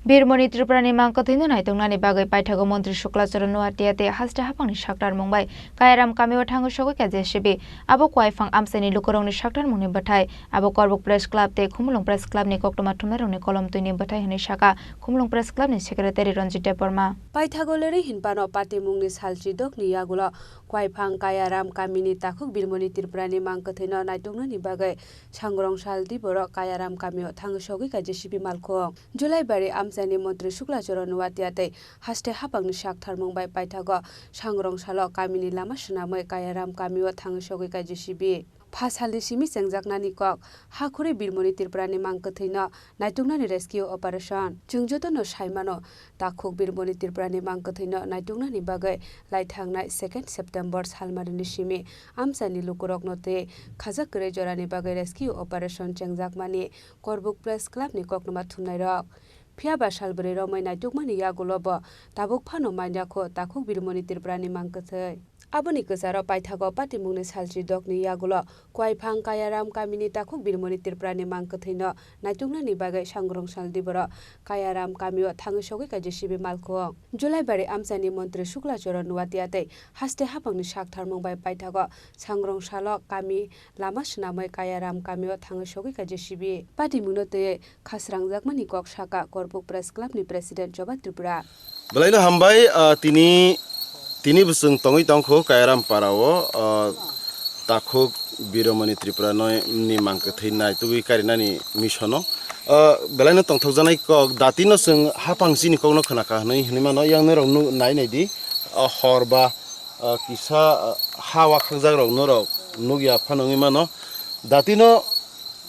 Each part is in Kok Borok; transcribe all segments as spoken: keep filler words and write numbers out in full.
Birmoni Tripurani mang kwthwino naituknani bagwi paithago Montri Shukla Charan Noatia tei haste haphangni saktarmung bai Kayaram kamio thangwi sogwi kha J C B. Abo Kwaiphang amchaini lukurokni saktarmungni bwthai. Abo Korbuk Press Club tei Khumulwng Press Clubni koktwma thumnairokni kolomtwini bwthai hwnwi sakha Khumulwng Press Clubni Secretary Ranjit Debbarma. Paithago lerwi hinphano patimungni salchi dokni yagulo Kwaiphang Kayaram kamini takhuk Birmoni Tripurani mang kwthwino naituknani bagwi Sangrong sal di borok Kayaram kamio thangwi sogwi kha J C B malkhung. Julaibari amchaini Montri Shukla Charan Noatia tei haste haphangni saktharmung bai paithago Sangrong salo kamini lama swnamwi Kayaram kamio thangwi sogwi kha J C B. Pha salni simi chengjaknani kok, ha khuri Birmoni Tripurani mang kwthwino naituknani rescue operation. Chwng jotono sai mano, takhuk Birmoni Tripurani mang kwthwino naituknani bagwi laithangnai second September salmarini simi amchaini lukurokno tei khajak kwrwi jorani bagwi rescue operation chengjakmani Korbuk Press Clubni koktwma thumnairok. Phiyaba salbrwi romwi naitukmani yagulo bo tabuk phano manya kho takhuk Birmoni Tripurani mang kwthwi. Aboni kwcharo paithago patimungni salchi dokni yagulo Kwaiphang Kayaram kamini takhuk Birmoni Tripurani mang kwthwino naituknani bagwi Sangrong sal di borok Kayaram kamio thangwi sogwi kha J C B malkhung. Julaibari amchaini Montri Shukla Charan Noatia tei haste haphangni saktharmung bai paithago Sangrong salo kami lama swnamwi Kayaram kamio thangwi sogwi kha J C B. Patimungno twiwi khasrangjakmani kok sakha Korbuk Press Clubni President Choba Tripura. Belaino hambai, ah, tini, tini bwswng tongwi tongkho Kayaram parao, ah, takhuk Biromoni Tripura noi ni mang kwthwi naitugwi karinani missiono. Ah, belaino tongthokjaknai kok, datino chwng haphang chini kokno khwnakha hwnwi hwnwi mano, yang norok nu-, nai nai di, ah, hor ba, ah, kisa, ah, ha wakhakjak rok norok nukya phano wngwi mano. Datino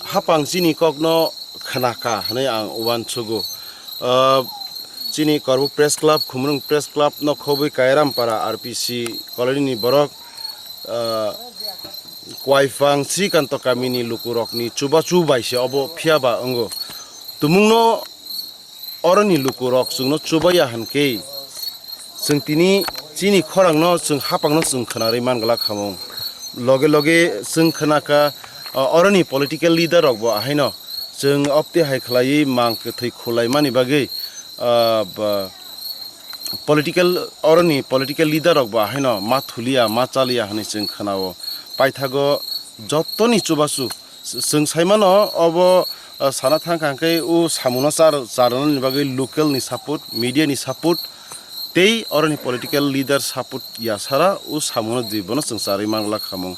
haphang chini kokno khwnakha hwnwi ang uansugo. Ah, chini Korbuk Press Club, Khumulwng Press Club no khobwi Kairampara R P C colony ni borok, ah, Kwaiphang Srikanto kamini lukurokni chubachu bai se obo phiyaba wngo. Tumungno oroni lukurok chwngno chubaiya hwnkhe, chwng tini chini khorangno chwng haphangno chwng khwnarwi man glak khamung. Loge loge chwng khwnakha, o, oroni political leader rokbo ahaino chwng opti hai khlaiwi mang kwthwi khulaimani bagwi, ah, ba, political, oroni political leader rokbo ahaino ma thuliya, ma chaliya hwnwi chwng khwnao. Paithago jottoni chubachu. Chwng sai mano, obo, ah, sana thang kha hwnkhe o samungno char-, charwnani bagwi local ni support, media ni support tei oroni political leader support ya sara o samungno di bono chwng charwi man glak khamung.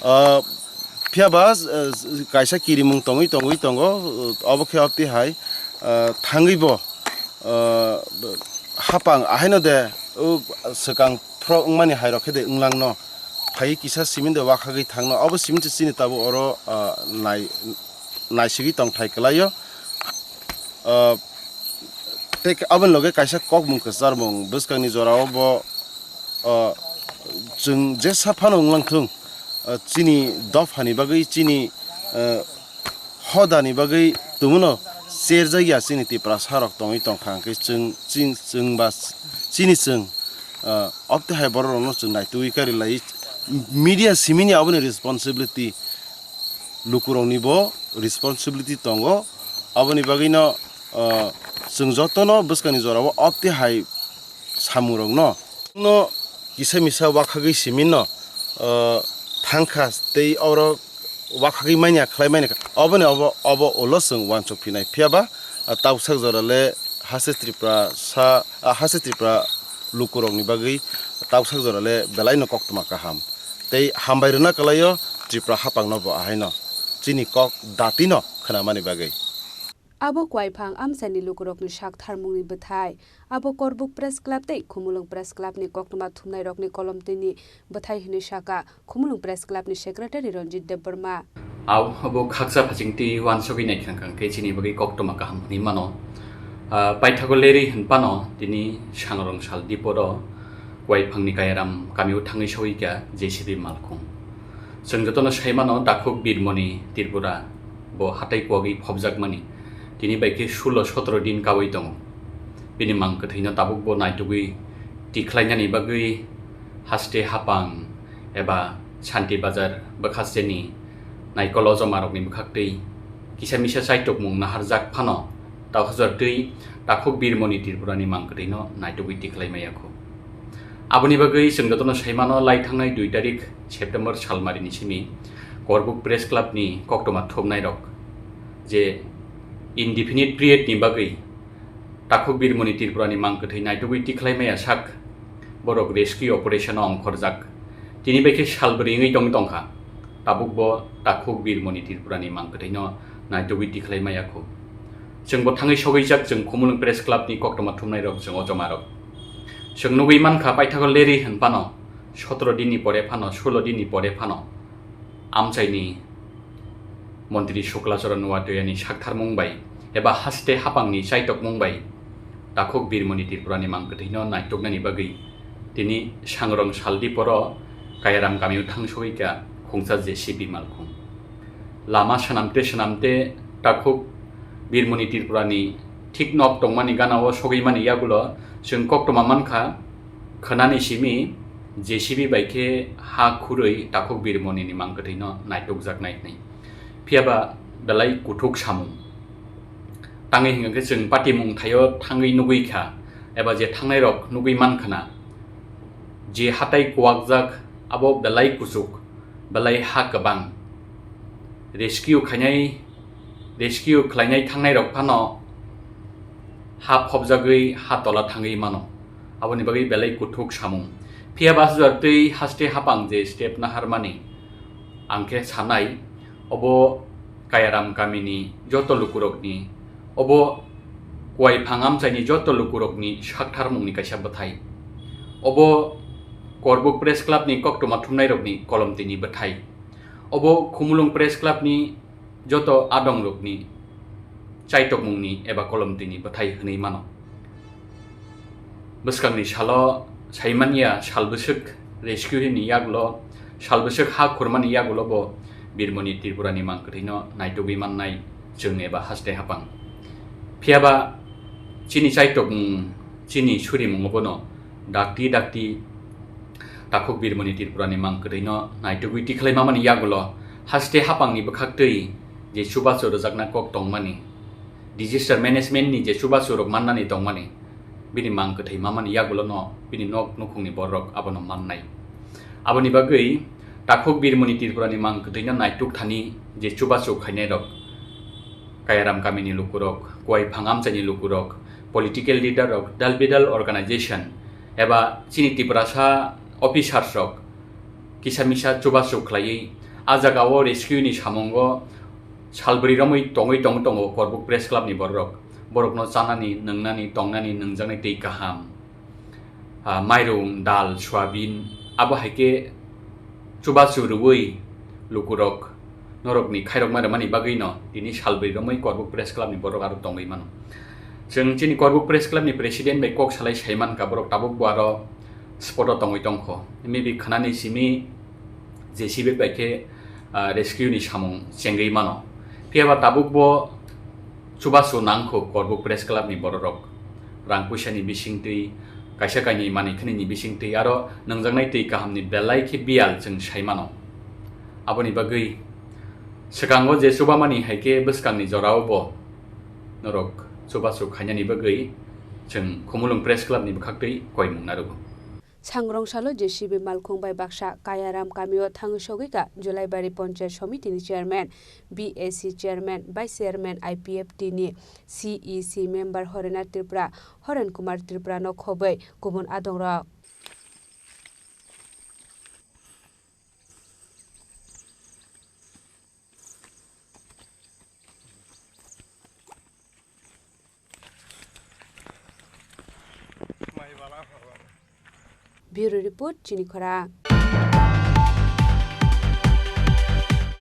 Ah, phiyaba, ah, kaisa kirimung tongwi tongwi tongo, obo khe opti hai, ah, thangwi bo, ah, haphang ahaino de o swkang phro wngmani hai rok khe de wnglang no. Phai kisa simi de wakhagwi thangno. Abo simi se chini tabuk oro, ah, nai-, naisigwi tongthai kwlaio. Ah, tei aboni loge kaisa kokmung kwcharmung bwskangni jorao bo, ah, chwng jesa phano wnglang thung, ah, chini dophani bagwi, chini, ah, hodani bagwi tumuno cherjakya chini Tiprasa rok tongwi tongkha, hwnkhe chwng, chini chwng ba chini chwng, ah, opte hai borok rokno chwng naitugwi kari lai. Media simini aboni responsibility, lukurokni bo responsibility tongo. Aboni bagwino, ah, chwng jotono bwskangni jorao opte hai samungrokno no kisa misa wakhagwi simi no, ah, thangkha tei oro wakhagwi manya khlai manya kha. Oboni obo, obo ulo chwng uansuk phinai. Phiyaba, ah, tausak jora le hase Tripura sa, ah, hase Tripura lukurokni bagwi tausak jora le belai no koktwma kaham. Tei hambai rwna kwlaio Tripura haphangno bo ahaino chini kok datino khwnamani bagwi. Abo Kwaiphang amchaini lukurokni sak tharmungni bwthai. Abo Korbuk Press Club tei Khumulwng Press Clubni koktwma thumnairokni kolomtwini bwthai hwnwi sakha Khumulwng Press Clubni Secretary Ranjit Debbarma. Abo khaksa phachingtwi uansugwi naikha hwnkhe chini bagwi koktwma kaham hwnwi mano. Ah, paithago lerwi hwnphano tini Sangrong sal diporo Kwaiphangni Kayaram kamio thangwi sogwi kha J C B malkhung. Chwng jotono sai mano, takhuk Birmoni Tripura bo hatai kuwagwi phobjakmani tini bai khe sulo sotoro din kaui tongo. Bini mang kwthwino tabuk bo naitugwi tikhlainani bagwi haste haphang eba Shanti Bazar bwkhasteni naikol ojomarokni bwkhaktwi kisa misa chaitokmung naharjak phano Tau hajar twi takhuk birmoni Tripurani mang kwthwino naitugwi tikhlai maya kho. Aboni bagwi chwng jotono sai mano, lai thangnai dui tarik September salmarini simi Korbuk Press Club ni koktwma thumnairok je indefinite period ni bagwi takhuk birmoni Tripurani mang kwthwi naitugwi tikhlai maya sak borok rescue operation o ongkhorjak. Tini bai khe salbrwi wngwi tong tongkha. Tabukbo takhuk birmoni Tripurani mang kwthwino naitugwi tikhlai maya kho. Chwngbo thangwi sogwijak chwng Khumulwng Press Club ni koktwma thumnairok chwng o jomarok. Chwng nugwi mankha paithago leri hwn phano, sotoro dinni pore phano, sulo dinni pore phano amchaini Montri Shukla Charan Nuatuyani saktharmung bai eba haste hapangni chaitokmung bai takhuk birmoni Tripurani mang kwthwino naituknani bagwi tini sangrong saldi poro Kayaram kamio thangsogwi kha khungsa J C B malkhung. Lama swnamte swnamte takhuk birmoni Tripurani thik nok tongmani ganao sogwi mani yagulo chwng koktwma mankha khwnani simi J C B bai khe ha khurwi takhuk birmonini mang kwthwino naitukjaknai hwnwi. Phiyaba belai kuthuk samung. Tangwi hwnkhe chwng patimung thaio thangwi nugwi kha, eba je thangnairok nugwi man khna, je hatai kuwakjak abo belai kuchuk, belai ha kwbang. Rescue khainai, rescue khlainai thangnairok phano ha phobjagwi ha tola thangwi mano. Aboni bagwi belai kuthuk samung. Phiyaba hajar twi haste hapang je step naharmani, ang khe sanai, obo Kayaram kamini joto lukurokni, obo Kuwaiphang amchaini joto lukurokni saktharmungni kaisa bwthai. Obo Korbuk Press Club ni koktwma thumnairokni kolomtwini bwthai. Obo Khumulwng Press Club ni joto adongrokni chaitokmungni eba kolomtwini bwthai hwnwi mano. Bwskangni salo saimanya sal bwswk rescue ni yagulo, sal bwswk ha khurmani yagulo bo birmoni Tripurani mang kwthwino naitugwi mannai chwng eba haste hapang. Phiyaba chini chaitokmung, chini surimungo bono dakti dakti takhuk birmoni Tripurani mang kwthwino naitugwi tikhlai mamani yagulo haste hapangni bwkhaktwi je chubachu rwjakna kok tongmani, disaster management ni je chubachu rok mannani tongmani, bini mang kwthwi mamani yagulono bini nok nukhungni borok abono mannai. Aboni bagwi takhuk birmoni Tripurani mang kwthwino naituk thani je chubachu khainairok, Kayaram kamini lukurok, Kuwaiphang amchaini lukurok, political leader rok, dal bidal organization, eba chini Tiprasa officers rok kisa misa chubachu khlaiwi a jagao rescue ni samungo salbrwi romwi tongwi tong tongo Korbuk Press Club ni bororok. Borokno chanani, nwngnani, tongnani, nwngjaknai twi kaham, ah, mairung, dal, soyabin, abo hai khe chubachu rwui lukurok norokni khairokma rwmani bagwino tini salbrwi romwi Korbuk Press Club ni borok aro tongwi mano. Chwng chini Korbuk Press Club ni president bai kok salai sai mankha, borok tabuk bo aro spot o tongwi tongkho. Maybe khwnani simi J C B bai khe, ah, rescue ni samung chengwi mano. Phiyaba tabuk bo chubachu nangkho Korbuk Press Club ni bororok. Rang puisa ni bisingtwi, kaisa kainwi manwi khwnini bisingtwi aro nwngjaknai twi kaham ni belai khe biyal chwng sai mano. Aboni bagwi swkango je chubamani hai khe bwskangni jorao bo norok chubachu khainani bagwi chwng Khumulwng Press Club ni bwkhaktwi koimung narwgo. Sangrong salo J C B malkhung bai baksa Kayaram kamio thangwi sogwi kha Julaibari Panchayat Somiti ni chairman, B A C chairman, vice chairman, I P F T ni C E C member Horena Tripura, Horen Kumar Tripura no khobwi kubun adongrok. Bureau Report, Chini Khorang.